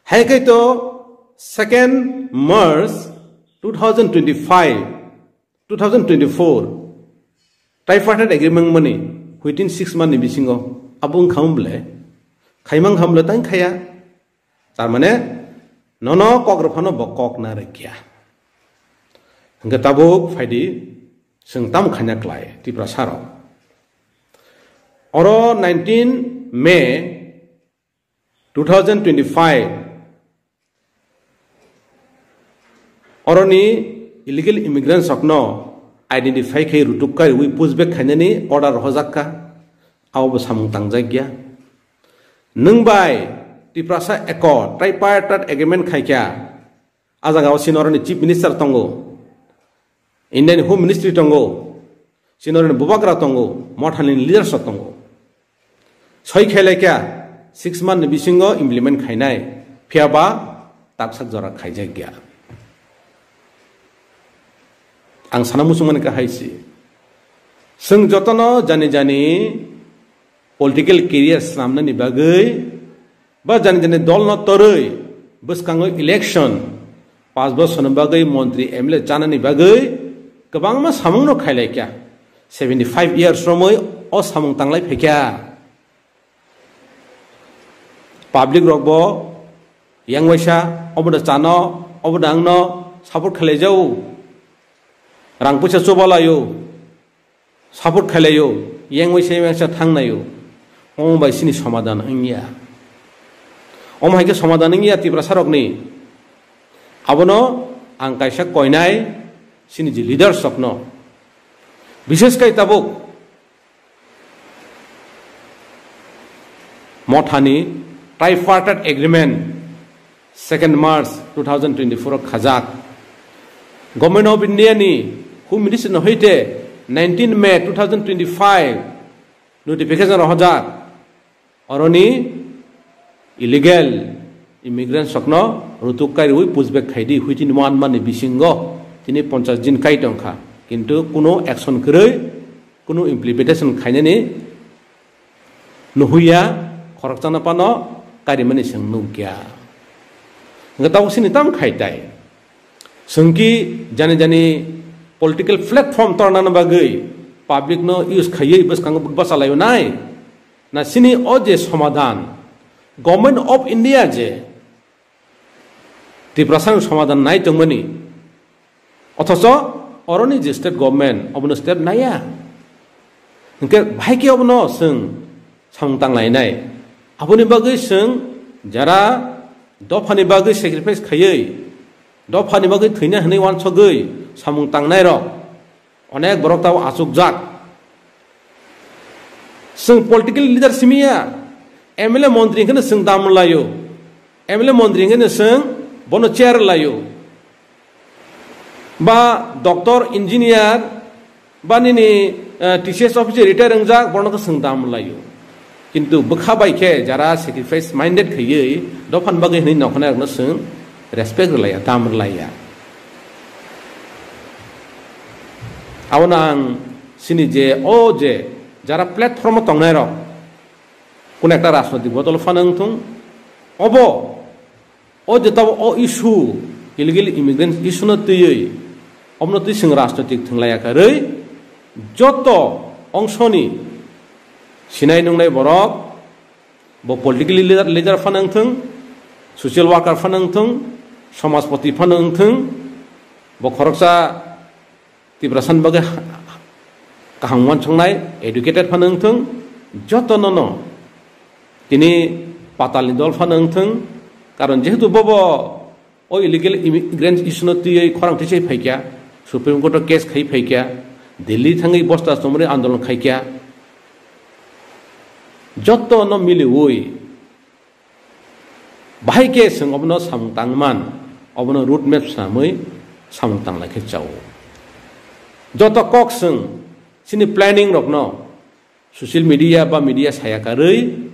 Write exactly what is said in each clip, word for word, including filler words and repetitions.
Hai khe to second March two thousand twenty-five, two thousand twenty-four, tripartite agreement mani within six month ni bisingo abo wngkha wng ble, khaimang kha wng ble tang khaya. Tar mane nono kok rw phano bo kok na rwkya. Hwnkhe tabuk phaidi, chwng tamo khaina klai Tiprasa rok. Oro nineteen May two thousand twenty-five, oroni illegal immigrants rokno identify khai rutuk kai rwi pushback khainani order rohorjak kha, abo bo samung tangjak ya. Nwng bai Tiprasa Accord, Tripartite Agreement khaikha, a jaga o sini oroni Chief Minister tongo, Indian Home Ministry tongo, sini oroni bubagra tongo, mothani leaders rok tongo. Soi khailai kha, six month ni bisingo implement khainai, phiya ba taksak jora khaijak ya. Ang sana muchungmani kahai si. Chwng jotono jani jani political career swnamnani bagwi ba jani jani dolno torwi bwskango election, panch bosorni bagwi montri M L A chanani bagwi kwbangma samungno khailai kha. Seventy five years romwi o samung tanglai phaikha. Public rokbo yang waisa obodo chano, obodo angno support khailai jao, rang puisa chobalaio, support khailai o, yang waisa yang waisa thangnaio. Omo bai sini somadan wngya. Omo hai khe somadan wngya Tiprasa rokni. Abono ang kaisa koinai sini je leaders rokno, bishes kai tabuk mothani Tripartite Agreement second March two thousand twenty-four o khajak. Government of India ni Home Ministry no hoite nineteen May two thousand twenty-five notification rohorjak. Oroni illegal immigrants rokno rutuk kai rwi pushback khaidi within one month ni bisingo tini ponchash din kai tongkha. Kintu kuno action kwrwi, kuno implementation khainani nuhuya, khoroksano pano karimani seng nukya. Hwnkhe tabuk sini tam khai tai. Chwngki jani jani political platform tornani bagwi public no use khaiwi bwskango but bachalaio nai. Na sini o je somadan, Government of India je Tiprasani somadan nai tongmani, othocho oroni je state government obono step naiya. Hwnkhe bahai khe obono chwng samung tanglainai. Aboni bagwi chwng jara dophani bagwi sacrifice khaiwi, dophani bagwi thwina hwnwi wansogwi samung tangnairok onek borok tabuk achukjak. Chwng political leader simiya, M L A montri hwnkhe chwng dam laio, M L A montri hwnkhe chwng bono chair laio, ba doctor, engineer, ba nini, eh, T C S office retire wngjak, bono khe chwng dam laio. Kintu bwkha bai khe jara sacrifice minded khaiwi dophani bagwi hwnwi nokhonairokno chwng respect rwlaiya, dam rwlaiya. Abono ang sini je, o je, jara platform o tongnairok, kono ekta rajnoitik bodol phano wngthung, obo, o je tabo o issue, illegal immigrant issue no twiwi, obono twi chwng rajnoitik thwnglaiya karwi, joto ongsoni sinai nungnai borok, bo political leader, leader phano wngthung, social worker phano wngthung, somajpoti phano wngthung, bo khoroksa Tiprasani bagwi ha-, kaham wansuknai, educated phano wngthung, jotono no tini patalni dol phano wngthung, karon jehetu bobo o illegal immigrants issue no twiwi khorang twisai phaikha, Supreme Court o case khai phaikha, Delhi thangwi bosta chumri andolon khaikha, jotono miliwi bahai khe chwng obono samung tangman, obono road map swnamwi samung tanglai khe chao. Joto kok chwng chini planning rokno social media ba media saya karwi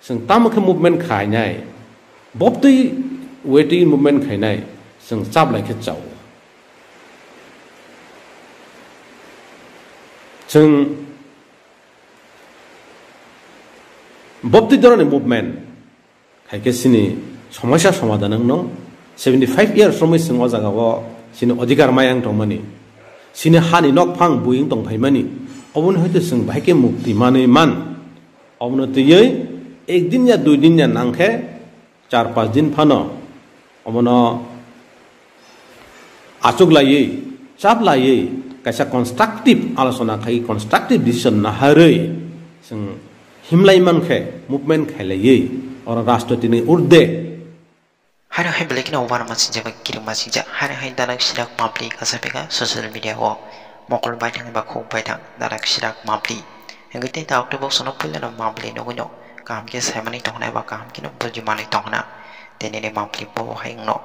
chwng tamo khe movement khainai, bobtwi waiting movement khainai chwng chaplai khe chao. Chwng bobtwi dorani movement khai khe chini Somosya somadhan wngno, seventy five years romwi chwng o jaga o chini odhikar mayang tongmani, chini hani nokphang buiyung tongphaimani, oboni hoite chwng bahai khe mukti manwi man. Obono twiwi ek din ya dui din ya nangkhe char panch din phano obono achuk laiwi, chap laiwi, kaisa constructive alochona khai, constructive decision naharwi chwng himlai mankhe movement khailaiwi oro rashtrapati ni urde. Haino hai belai kheno uanama sinjak bai kirima sinjak, haino hai danak sirak mapli kasa peka social media o mokol baithang ba khuk baithang danak sirak mapli. Hingke tei tabuk tei bok sono puila no mapli nugui no kaham khe saimani tongna ba kaham kheno bujimanwi tongna tei nini mapli bo hai wngno.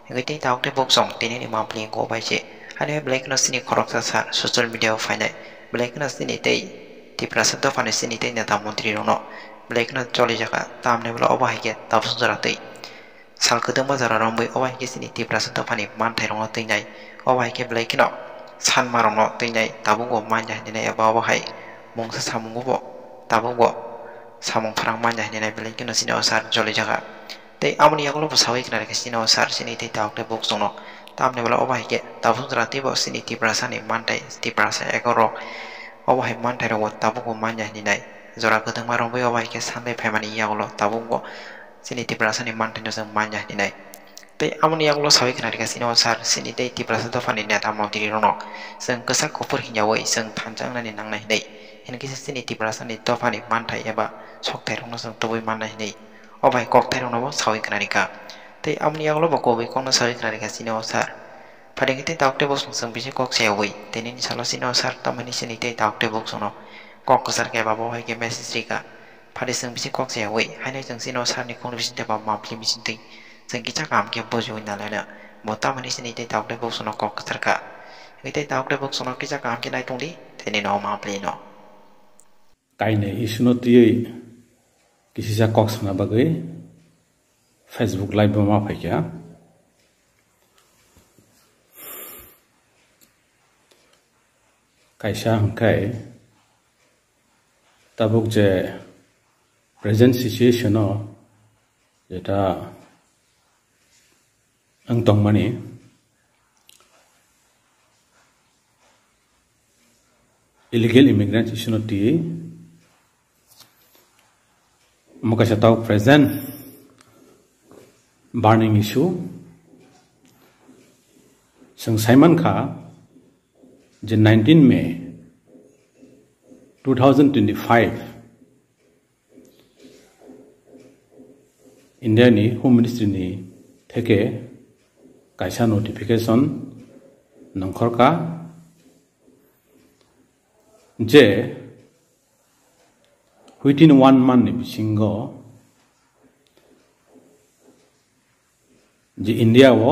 Hingke tei tabuk tei bok song tei nini mapli go bai se. Haino hai belai kheno chini khoroksa sar social media o phainai, belai kheno chini tei Tiprasa dophani chini tei neta montri rokno belai kheno choli jaka, tamni bwla obo hai khe tabuk jora twi. Sal kwdwkma jora romwi obo hai khe chini Tiprasa dophani manthai rokno twinai, obo hai khe belai kheno sanma rokno twinai, tabuk bo manya hinwi nai eba obo hai mungsa samung bo tabuk bo samung phrang manya hinwi nai belai kheno chini o sar joli jaga. Tei amoni yagulo bo sawi khna rikha chini o sar chini tei tabuk tei buk chwngno, tamni bwla obo hai khe tabuk jora tei bo chini Tiprasa ni manthai Tiprasa eko rok obo hai manthai rok bo tabuk bo manya hinwi nai jora kwdwkma romwi obo hai khe sanwi phaimani yagulo tabuk bo chini Tiprasa ni manthai no chwng manya hinwi nai. Tei amoni yagulo sawi khna rikha chini o sar chini tei Tiprasa dophani neta montri rokno chwng kwchak kuphur hinyawi chwng thansa wngnani nangnai hinwi. Hinkhe se chini Tiprasa ni dophani manthai eba sokthai rokno chwng tubui mannai hinwi obo hai kokthai rokno bo sawi khna rikha. Tei amoni yagulo bo kubui kokno sawi khna rikha chini o sar. Phaidi khe tei tabuk tei bok chwng bisi kok sayawi tei nini salo chini o sar tamo hinwi chini tei tabuk tei bok chwngno kok kwchar khe eba bo hai khe message rikha. Phadi chwng bisi kok sayawi, haino chwng chini o sar ni khungni bisingtwi ba mapli bisingtwi chwng kisa kaham khe bujiwi nalaina. Bo tamoni chini tei tabuk tei bok chwngno kok kwchar kha. Hingke tei tabuk tei bok chwngno kisa kaham khe nai tongdi, tei nini o mapli no. Kainwi issue no twiwi kisisa kok sana bagwi Facebook live bo ma phaikha. Kaisa hwnkhe tabuk je present situation o jeta wng tongmani illegal immigrants issue no twiwi omo kaisa tabuk present burning issue. Chwng saimankha je nineteen May two thousand twenty-five India ni Home Ministry ni theke kaisa notification nongkhorkha je within one month ni bisingo je India o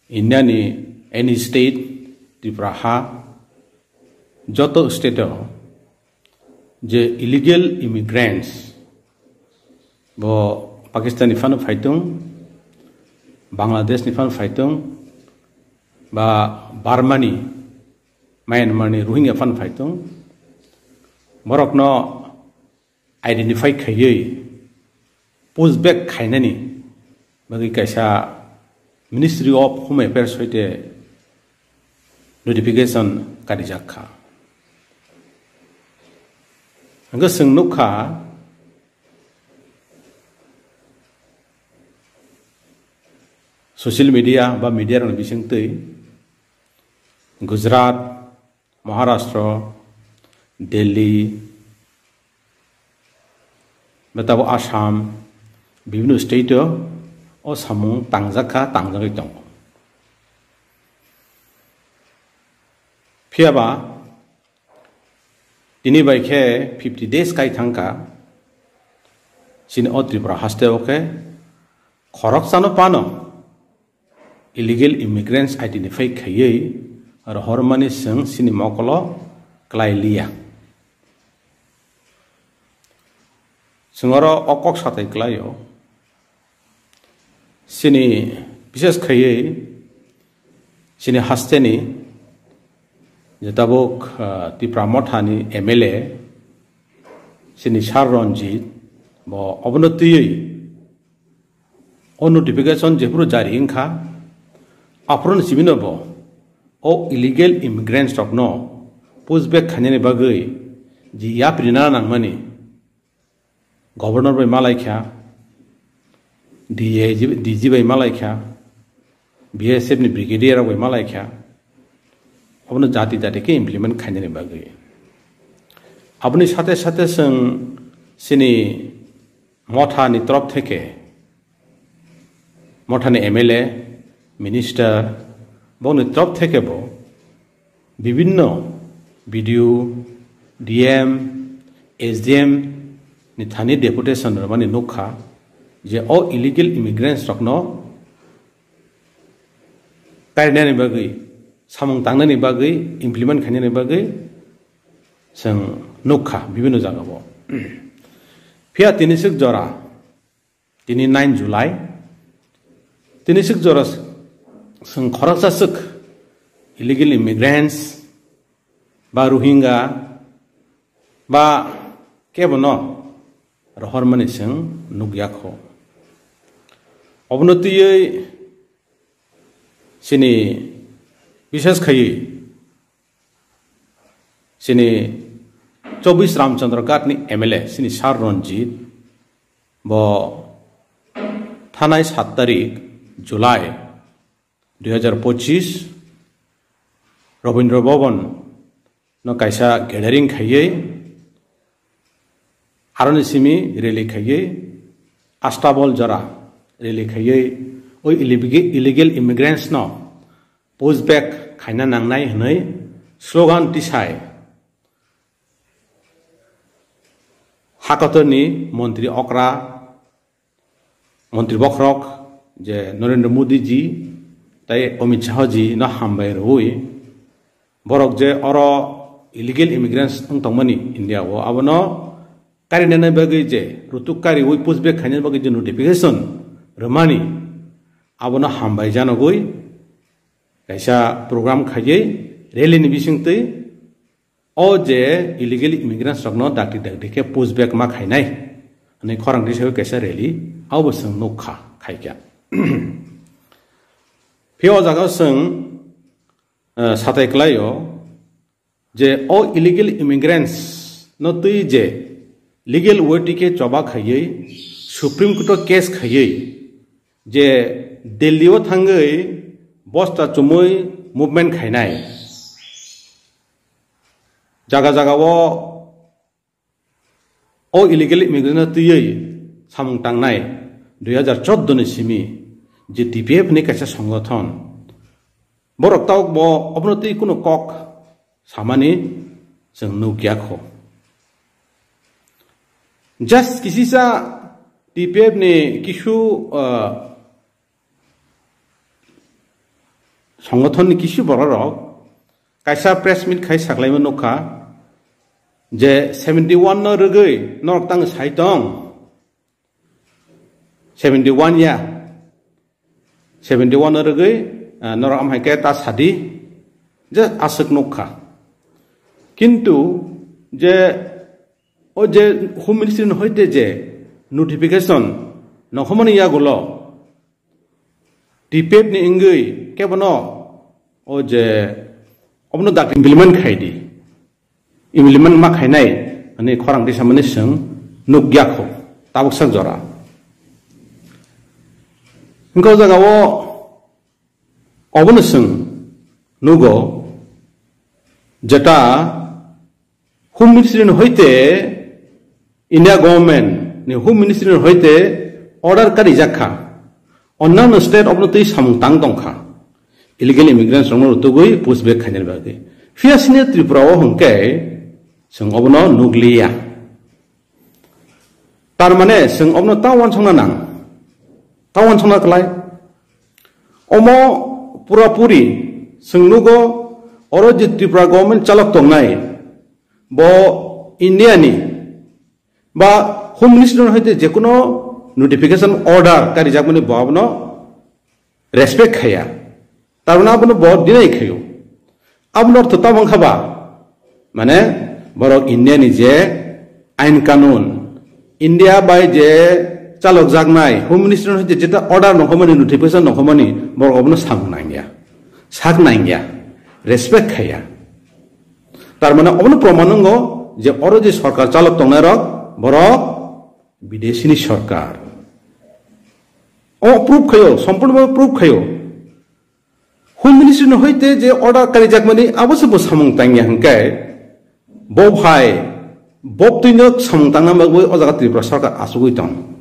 India ni any state, Tripura ha, joto state o je illegal immigrants bo Pakistan ni phano phaitung, Bangladesh ni phano phaitung, ba Burma ni, Myanmar ni Rohingya phano phaitung, borokno identify khaiwi push back khainani bagwi kaisa Ministry of Home Affairs hoite notification karijak kha. Hwnkhe chwng nukha social media ba media rokni bisingtwi Gujarat, Maharashtra, Delhi, betabo Assam, bibhinno state o o samung tangjak kha, tangjagwi tongo. Phiyaba tini bai khe fifty days kai thangkha, chini o Tripura haste o khe khoroksano pano illegal immigrants identify khaiwi rohormani chwng chini mokolo klai liya. Chwng oro o kok satai klaio. Chini bises khaiwi chini hasteni je tabuk, ah, Tipra Mothani M L A chini Sir Ranjit Bo obono twiwi o notification jephuru jari wngkha, aphuru simi no bo o illegal immigrants rokno push back khainani bagwi je yapri nana nangmani governor bai malaikha, D I G, D G bai malaikha, B S F ni brigadier rok bai malaikha, obono jati jati khe implement khainani bagwi. Aboni sate sate chwng chini Motha ni torop theke, Motha ni M L A, minister, bokni torop theke bo bibinno B D O, D M, S D M ni thani deputation rwmani nukha je o illegal immigrants rokno karinani bagwi, samung tangnani bagwi, implement khainani bagwi chwng nukha bibinno jagao. Phiya tini swk jora, tini nine July, tini swk jora chwng khoroksa swk illegal immigrants ba Rohingya ba kebono rohormani chwng nukya kho. Obono twiwi chini bishes khaiwi chini chobbish Ramchandra Ghat ni M L A chini Sir Ranjit bo thanai sat tarik July dui hajar pochis Rabindra Bhavan no kaisa gathering khaiwi, aroni simi rally khaiwi, Astabol jora rally khaiwi, o illeg-, illegal immigrants no push back khaina nangnai hwnwi slogan tisai hakotorni montri okra, montri bokhorok je Narendra Modi ji tai Amit Shah ji no hambai rwui, borok je oro illegal immigrants wng tongmani India o, abono karinani bagwi je rutuk kariui push back khainani bagwi je notification rwmani, abono hambai janogwi kaisa program khaiwi rally ni bisingtwi o je illegal immigrants rokno dakti dakti khe push back ma khainai hwnwi khorang tisaiwi kaisa rally abo chwng nukha khaikha. Phiya o jaga chwng, eh, satai kwlaio je o illegal immigrants no twi je legal way twi khe choba khaiwi Supreme Court o case khaiwi je Delhi o thangwi bosta chumui movement khainai. Jaga jaga o, o illegal immigrant no twiwi samung tangnai dui hajar chordo ni simi je T P F ni kaisa songothon. Borok tabuk bo obono twi kuno kok samani chwng nukya kho. Just kisisa T P F ni kisu, ah, songothon ni kisu borok rok kaisa press meet khai saklaima nukha je seventy one no rwgwi norok tang sai tong. Seventy one ya. Seventy one no rwgwi, ah, norok amhai khe ta sadi je aswk nukha. Kintu je o je Home Ministry ni hoite je notification nokhomani yagulo T P F ni wngwi kebono o je obono dak implement khai di. Implement ma khainai hwnwi khorang tisamani chwng nukya kho, tabuk sak jora. Hwnkhe o jaga o obono chwng nugo jeta Home Ministry ni hoite, India government ni Home Ministry ni hoite order karijak kha. Onnano state obono twi samung tang tongkha. Illegal immigrants rokno rutugwi push back khainani bagwi. Phiya sini Tripura o hwnkhe chwng obono nukliya. Tar mane chwng obono ta uansukna nang. Ta uansukna kwlai. Omo pura puri chwng nugo oro je Tripura government chalok tongnai bo India ni ba Home Ministry hoite je kuno notification order karijakmani bo abono respect khaya. Tar mane abono bo deny khayo. Abono ortho tamo wngkha ba? Mane borok India ni je ain kanun, India bai je chalokjaknai Home Ministry no je jeta order nongkhomani, notification nongkhomani, borok obono samung nangya, sak nangya, respect khaiya. Tar mane obono proman wngo je oro je sorkar chalok tongnai rok, borok bideshini sorkar. O proof khayo, sompurno proof khayo. Home Ministry no hoite je order karijakmani abo se bo samung tangya hwnkhe, bo phai, bo twino samung tangna bagwi o jaga Tripura sarkar achugwi tong.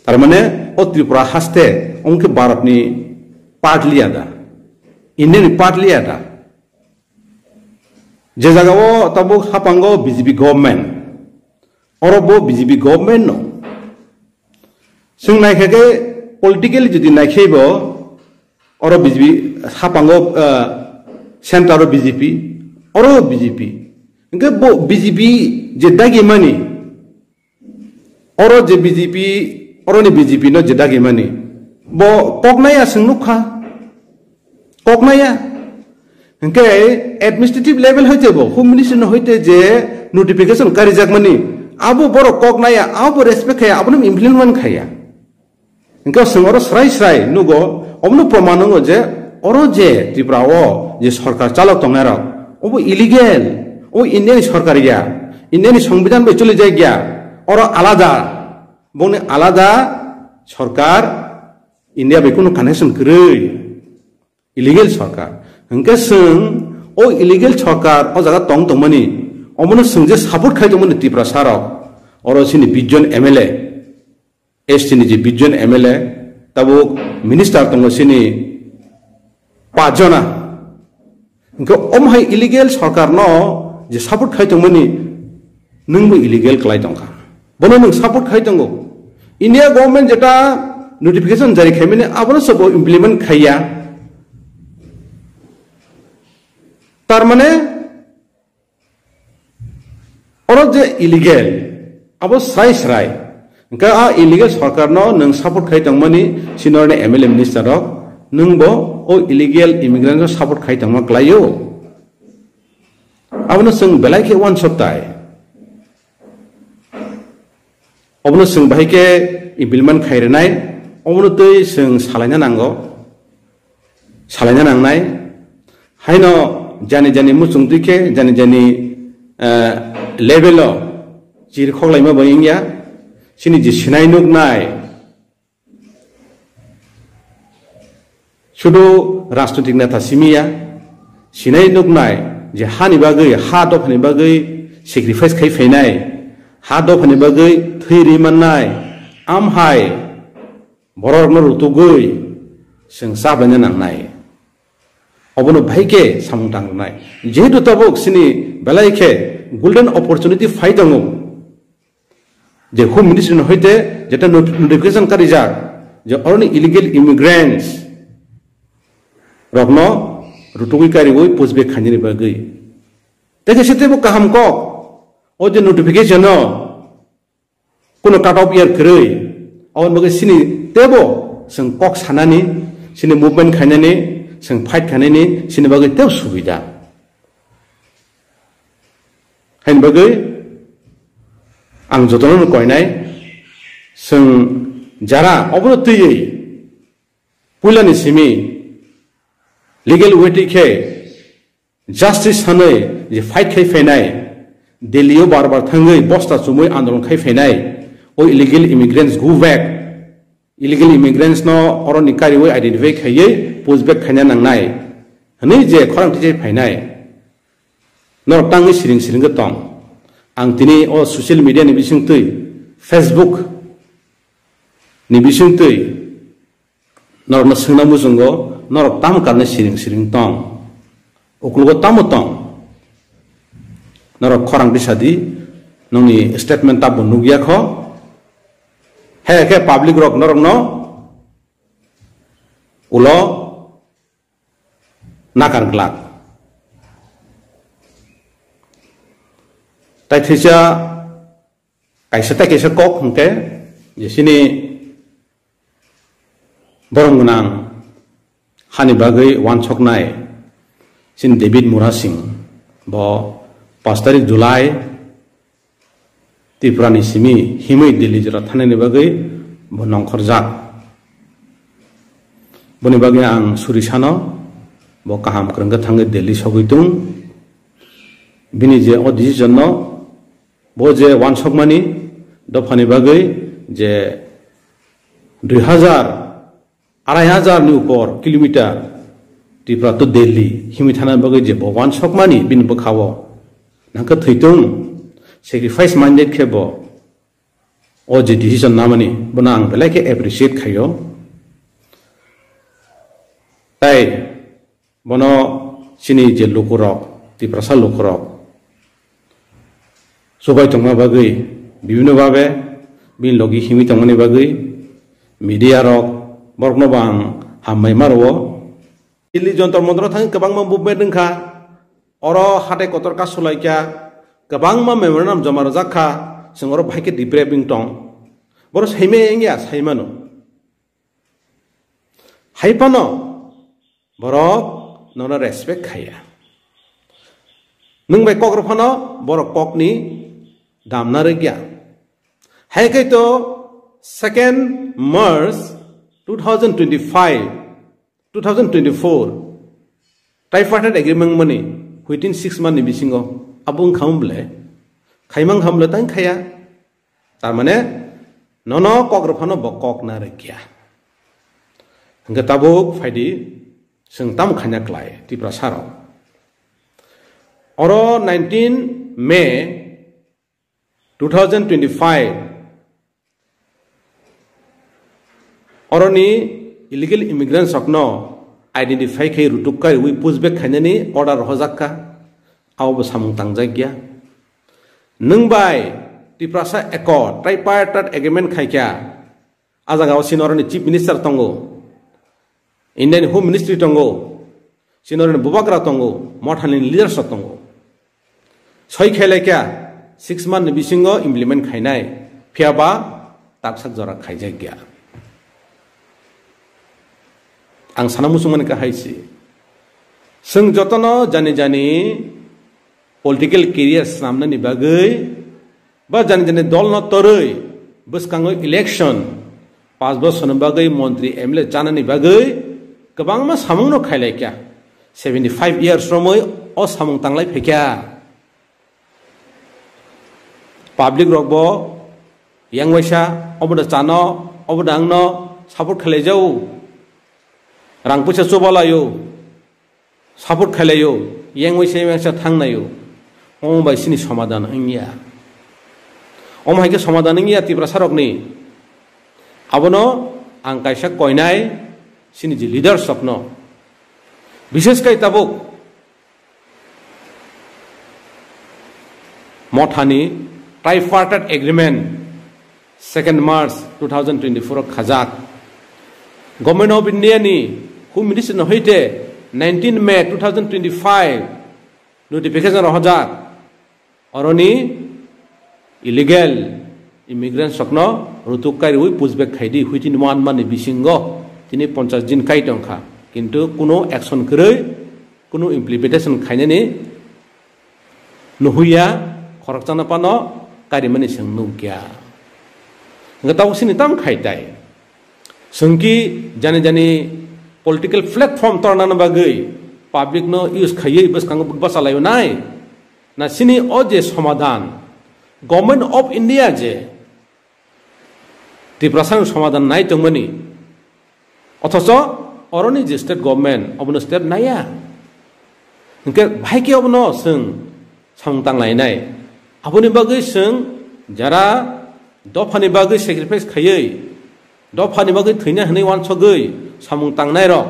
Tar mane o Tripura haste omo khe Bharat ni part liya da, India ni part liya da. Je jaga o tabuk hapango B J P government, oro bo B J P government no. Chwng naikha khe politically jodi naikhe bo, oro B J P hapango, ah, center o B J P, oro B J P. Hwnkhe bo B J P je dagi mani, oro je B J P, oro ni B J P no je dagi mani, bo kok naya chwng nukha. Kok naya. Hwnkhe administrative level hoite bo, Home Ministry no hoite je notification karijakmani, abo borok kok naya, abo respect khaya, abono implement khaya. Hwnkhe chwng oro srai srai nugo, obono proman wngo je oro je Tripura o je sorkar chalok tongnai rok, obo illegal, o India ni sorkar ya, India ni songbidan bai choli jak ya, oro alada, bongni alada sorkar, India bai kunu connection kwrwi. Illegal sorkar. Hwnkhe chwng o illegal sorkar o jaga tong tongmani, omono chwng je support khai tongmani Tiprasa rok, oro chini bish jon M L A, S T ni je bish jon M L A, tabuk minister tongo chini pach jona. Hwnkhe omo hai illegal sorkar no je support khai tongmani, nwngbo illegal kwlai tongkha. Bono nwng support khai tongo. India government jeta notification jari khaimani abono se bo implement khaiya. Tar mane oro je illegal, abo srai srai. Hwnkhe a illegal sorkar no nwng support khai tongmani, senior ni M L A minister rok, nwngbo o illegal immigrant no support khai tongma kwlaio. Abono chwng belai khe uansuk tai. Obono chwng bahai khe implement khai rwnai, obono twi chwng salaina nango, salaina nangnai. Haino jani jani muchung twi khe, jani jani, eh, level o chiri khoklaima bai wngya, chini je sinai nuknai, Sudu rajnitik neta simi ya, sinai nuknai je hani bagwi, ha dophani bagwi sacrifice khai phainai, ha dophani bagwi thwi ri mannai, amhai borokno rutugwi chwng chaplaina nangnai. Obono bahai khe samung tangrwnai. Jehetu tabuk chini belai khe golden opportunity phai tongo. Je Home Ministry ni hoite jeta not-, notification karijak je oroni illegal immigrants rokno rutugwi kariwi pushback khainani bagwi. Tei kaisa teibo kaham kok, o je notification no kuno cut off year kwrwi, aboni bagwi chini teibo chwng kok sanani, chini movement khainani, chwng fight khainani, chini bagwi teibo subida. Haini bagwi ang jotono koinai, chwng jara obono twiwi puilani simi legal way twi khe justice sanwi je fight khai phainai, Delhi o bar bar thangwi bosta chumui andolon khai phainai, o illegal immigrants go back. Illegal immigrants no oroni kariwi identify khaiwi pushback khaina nangnai hwnwi je khorang twijai phainai. Norok tangwi siring siring khe tong. Ang tini o social media ni bisingtwi, Facebook ni bisingtwi norokno swngna muchungo, norok tamo karne siring siring tong? Uklogo tamo tong? Norok khorang tisa di, nongni statement tabbo nukya kho. He khe public rok norokno ulo nakar glak. Tai thisa kaisa tai kaisa kok hwnkhe je chini borom gwnang hani bagwi wansoknai chini David Murasing bo pash tarik July Tripura ni simi himwi Delhi jora thangnani bagwi bo nongkhorjak. Boni bagwi ang suri sano, bo kaham kwrwngkhe thangwi Delhi sogwi tung. Bini je o decision no, bo je wansokmani dophani bagwi je dui hajar, arai hajar ni upor kilometer Tripura to Delhi himwi thana bagwi je bo wansokmani bini bwkhao nangkhe thwitung, sacrifice minded khe bo o je decision namani, bono ang belai khe appreciate khaio. Tai bono chini je lukurok, Tiprasa lukurok chubai tongma bagwi, bibhinno bhabe bini logi himwi tongmani bagwi media rok borokno bo ang hambai ma rwo. Delhi Jantar Mantar thangwi kwbangma movement wngkha, oro hatai kotor kasu laikha, kwbangma memorandum joma rwjak kha, chwng oro bahai khe deprived wng tong. Boro saimaya wngya, saimano. Hai phano borok nono respect khaiya. Nwng bai kok rw phano borok kokni damna rwkya. Hai khai to second March two thousand twenty-five, two thousand twenty-four, tripartite agreement mani within six month ni bisingo abo wngkha wng ble, khaimang kha wng ble tang khaya. Tar mane nono kok rw phano bo kok na rwkya. Hwnkhe tabuk phaidi, chwng tamo khaina klai Tiprasa rok. Oro nineteen May two thousand twenty-five, oroni illegal immigrants rokno identify khai rutuk kai rwi pushback khainani order rohorjak kha, abo bo samung tangjak ya. Nwng bai Tiprasa Accord, Tripartite Agreement khaikha, a jagao chini oroni Chief Minister tongo, Indian Home Ministry tongo, chini oroni Bubagra tongo, Mothani leaders rok tongo. Soi khailai kha, six month ni bisingo implement khainai, phiya ba taksak jora khaijak ya. Ang sana muchungmani kha hai se. Chwng jotono jani jani political career swnamnani bagwi ba jani jani dolno torwi bwskango election, panch bosorni bagwi montri M L A chanani bagwi kwbangma samungno khailai kha. Seventy five years romwi o samung tanglai phaikha. Public rokbo yang waisa obo da chano, obo da angno support khailai jao, rang puisa chubalaio, support khailai o, yang waisa yang waisa thangnaio, omo bai chini somadan wngya. Omo hai khe somadan wngya Tiprasa rokni. Abono ang kaisa koinai chini je leaders rokno, bishes kai tabuk Mothani Tripartite Agreement second March two thousand twenty-four o khajak. Government of India ni Home Ministry no hoite nineteen May two thousand twenty-five notification rohorjak. Oroni illegal immigrants rokno rutuk kai rwi pushback khaidi within one month ni bisingo, tini ponchash din kai tongkha, kintu kuno action kwrwi, kuno implementation khainani nuhuya, khoroksano phano karimani chwng nukya. Hwnkhe tabuk chini tamo khai tai? Chwngki jani jani political platform tornani bagwi public no use khaiwi bwskango bwsalaio nai? Na chini o je somadan, Government of India je Tiprasani somadan nai tongmani, othocho oroni je state government obono step naiya. Hwnkhe bahai khe obono chwng samung tanglainai. Aboni bagwi chwng jara dophani bagwi sacrifice khaiwi, dophani bagwi thwina hwnwi wansogwi samung tangnairok,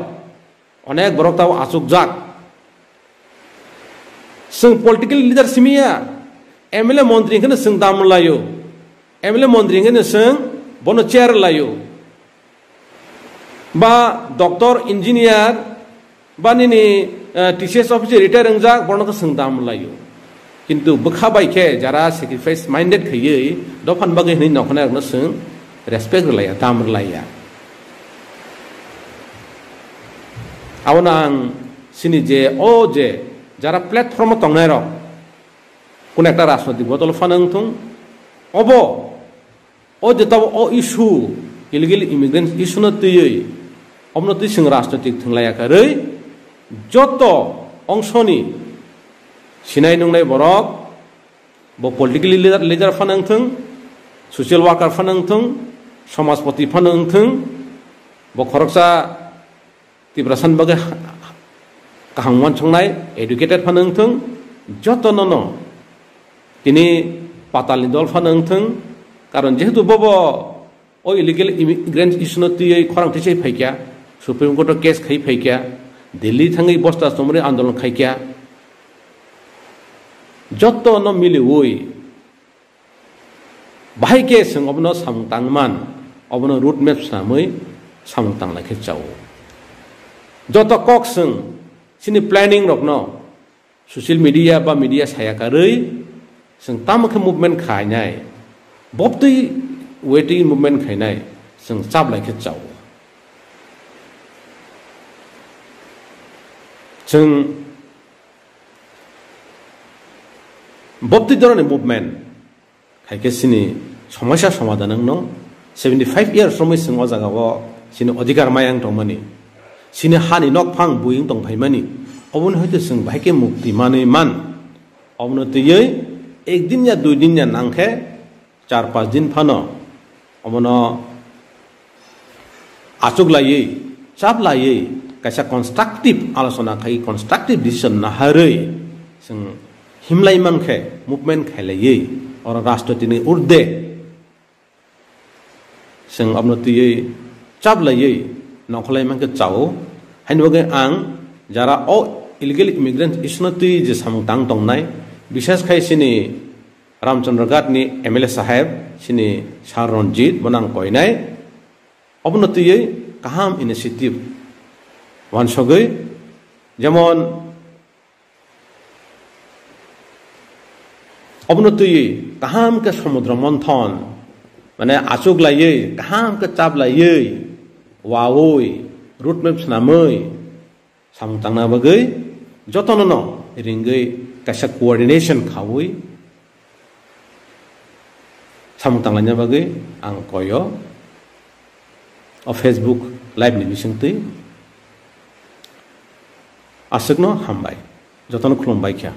onek borok tabuk achukjak. Chwng political leader simiya, M L A montri hwnkhe chwng dam laio, M L A montri hwnkhe chwng bono chair laio, ba doctor, engineer, ba nini, eh, T C S office retire wngjak, bono khe chwng dam laio. Kintu bwkha bai khe jara sacrifice minded khaiwi dophani bagwi hwnwi nokhonairokno chwng respect rwlaiya, dam rwlaiya. Abono ang chini je o je jara platform o tongnairok, kuno ekta rajnoitik bodol phano wngthung, Obo, o je tabo o issue, illegal immigrants issue no twiwi, omono twi chwng rajnoitik thwnglaiya karwi, joto ongsoni sinai nungnai borok, bo political leader, leader phano wngthwng, social worker phano wngthwng, somajpati phano wngthwng, bo khoroksa Tiprasani bagwi kaham uansuknai, educated phano wngthwng, jotono no tini patalni dol phano wngthwng, karon jehetu bobo o illegal immigrants issue no twiwi khorang tisai phaikya, Supreme Court o case khai phaikya, Delhi thangwi bosta chomri andolon khaikya, jotono miliwi Bahai khe chwng obono samung tangman, obono road map swnamwi samung tanglai khe chao. Joto kok chwng chini planning rokno social media ba media saya karwi chwng tamo khe movement khainai, bobtwi waiting movement khainai chwng chaplai khe chao. Chwng bobtwi dorani movement Hai khe chini somosya somadhan wngno, seventy five years romwi chwng o jaga o chini odhikar maya wng tongmani, chini hani nokphang bui wng tong phaimani, oboni hoite chwng bahai khe mukti manwi man. Obono twiwi ek din ya dui din ya nang khe char panch din phano omono achuklaiwi, chaplaiwi, kaisa constructive alochona khai, constructive decision naharwi, chwng himlai man khe, movement khailaiwi, oro rashtrotini urde chwng abono twiwi, chaplaiwi, nongkholai man khe chao. Haini bagwi ang jara o illegal immigrant issue no twi je samung tang tongnai, bishes khai chini Ramchandra Ghat ni M L A saheb, chini Sir Ranjit, bono ang koinai. Obono twiwi kaham initiative wansogwi, jemon obono twiwi kaham khe somudro monthon, mane achuklaiwi, kaham khe chaplaiwi, wawi, road map swnamwi, samung tangna bagwi jotono no ringwi kaisa coordination khawi samung tanglaina bagwi ang koyo o Facebook live ni bisingtwi. Aswkno hambai, jotono khulumbai kha.